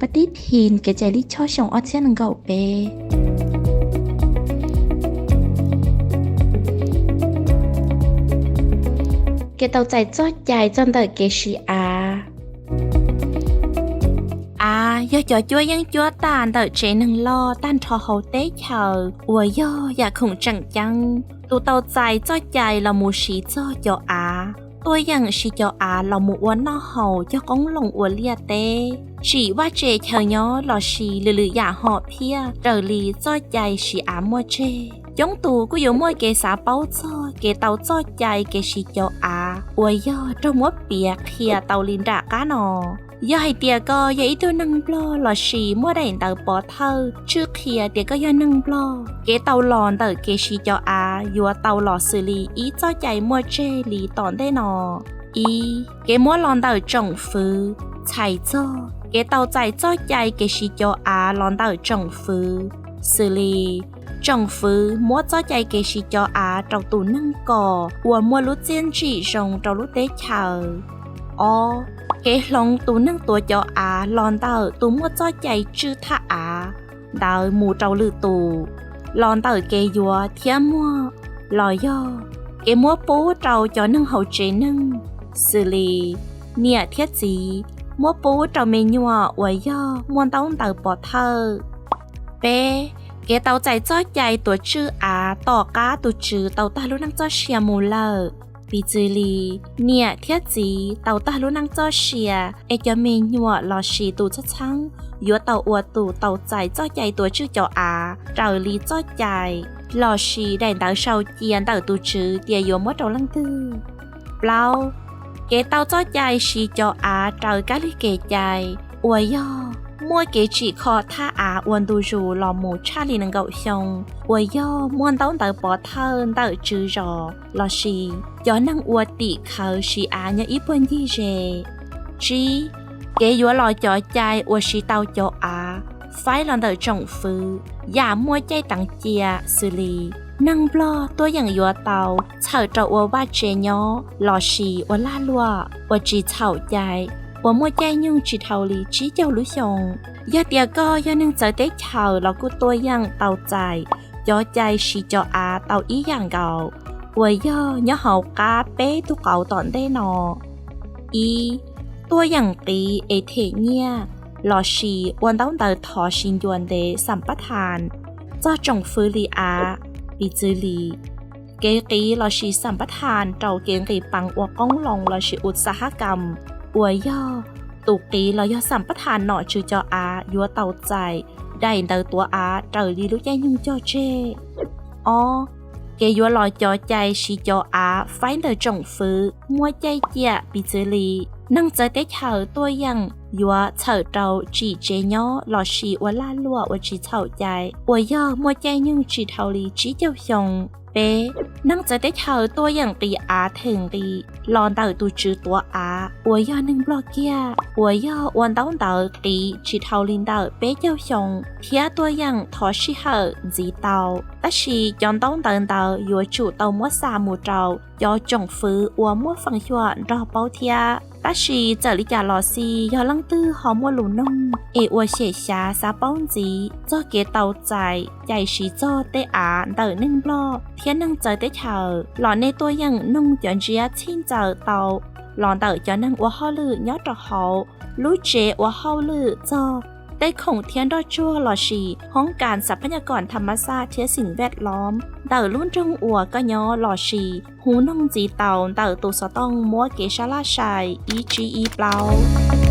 Pab tib phin kev cai lij choj xyoo ob txhiab nees nkaum peb. Kev tau txais txoj cai txog ntawm kev siv av. Av yog cov cuab yeej cuab tam ntawm tsev neeg loj tag nrho hauv teb chaws uas yog yam khoom tseem ceeb. Tus tau txais txoj cai los mus siv txog cov av, tuaj yeem siv cov av los mus ua noj haus cog qoob loo ua liaj teb, tsim vaj tse chaw nyob lossis lwm lwm yam hom phiaj raws li txoj cai siv av muaj tseg. Coob tus kuj yuav muaj kev xav paub txog kev tau txoj cai kev siv cov av uas yog raug muab piav qhia tau li nram qab no. Yog hais tias koj yog ib tug neeg Nplog lossis muaj daim ntawv pov thawj tswj qhia tias koj yog neeg Nplog, kev tau los ntawm kev siv cov av yuav tau los xws li ib txoj cai muaj tseg li tom ntej no. Ib, kev muab los ntawm tsoom fwv. Txhais txog kev tau txais txoj cai kev siv cov av los ntawm tsoom fwv, xws li tsoom fwv muab txoj cai kev siv cov av rau tus neeg kom uas muaj lub txiaj ntsim zoo rau lub teb chaws. Ob, kev hloov tus neeg tuav cov av los ntawm tus muaj txoj cai tswj thaj av ntawd mus rau lwm tus, los ntawm kev yuav thiab muag, los yog kev muab pub rau cov neeg hauv tsev neeg, xws li niam thiab txiv muab pub rau me nyuam uas yog muaj ntaub ntawv pov thawj. Peb, kev tau txais txoj cai tuav tswj av tom qab tus tswv tau tag lub neej txoj sia mus lawm. Piv txwv li, niam thiab txiv tau tag lub neej txoj sia es cov me nyuam lossis tus txhab txheeb yuav tau ua tus tau txais txoj cai tuav tswj cov av raws li txoj cai lossis daim ntawv sau cia ntawm tus tswv tias yuav muab rau leej twg. Plaub, kev tau txoj cai siv cov av raws kab lig kev cai uas yog muaj kev tsim kho thaj av ua ntu zus los mus tshaj li nees nkaum xyoo, uas yog muaj ntaub ntawv pov thawj ntawm tswv zos lossis cov neeg ua tim khawv siv av nyob ib puag ncig ze. Tsib, kev yuav los cov cai uas siv tau cov av faib los ntawm tsoom fwv yam muaj caij teev cia, xws li neeg Nplog tuaj yeem yuav tau txhawm rau ua vaj tse nyob lossis ua lag luam uas tsis txhaum cai uas muaj caij nyoog tsis dhau li tsib caug lub xyoo. Yog tias koj yog neeg txawv teb chaws los kuj tuaj yeem tau txais cov cai siv cov av tau ib yam nkaus uas yog nyob hauv qab peb tug qauv tom ntej no. Ib, tuaj yeem qiv es them nyiaj lossis ua ntaub ntawv thov siv ncua ntev xam pab thas txog tsoom fwv li av. Piv txwv li, kev qiv lossis xam pab thas rau kev nqis peev ua qoob loo lossis ua xaj hab kam uas yog tus qiv los yog xam pab thas nom tswv cov av yuav tau txais daim ntawv tuav av raws li lub caij nyoog cog tseg. Ob, kev yuav los cov cai siv cov av faib ntawm tsoom fwv muaj caij ciam. Piv txwv li, neeg txawv teb chaws tuaj yeem yuav txhawm rau tsim tsev nyob lossis ua lag luam uas tsis txhaum cai uas yog muaj caij nyoog tsis dhau li tsib caug xyoo. Peb, neeg txawv teb chaws tuaj yeem qiv av them nqi los ntawm tus tswv tuav av uas yog neeg Nplog kiag uas yog ua ntaub ntawv qiv tsis dhau li ntawm peb caug xyoo thiab tuaj yeem thov sij hawm ntxiv tau, tab sis cov ntaub ntawv ntawd yuav tsum tau muab xa mus rau cov tsoom fwv uas muaj feem xyuam nrog paub thiab. Tab sis txawm li cas los xij, yog leej twg ho muaj lus noog es ua xyem xyav xav paub ntxiv txog kev tau txais cai siv txog tej av ntawm neeg Nplog thiab neeg txawv teb chaws los nej tuaj yeem noog cov ntsiab txhij ntxaws tau los ntawm cov neeg ua hauj lwm nyob rau hauv lub tsev ua hauj lwm txog tej khoom thiab nroj tsuag lossis hoob kas xas phab nyaj kom tham mas xaj thiab xim vaj lob ntawm lub nroog uas koj nyob lossis hu noog ntxiv tau ntawm tus xov tooj muab kev sab laj sai ib tsib ib plaub.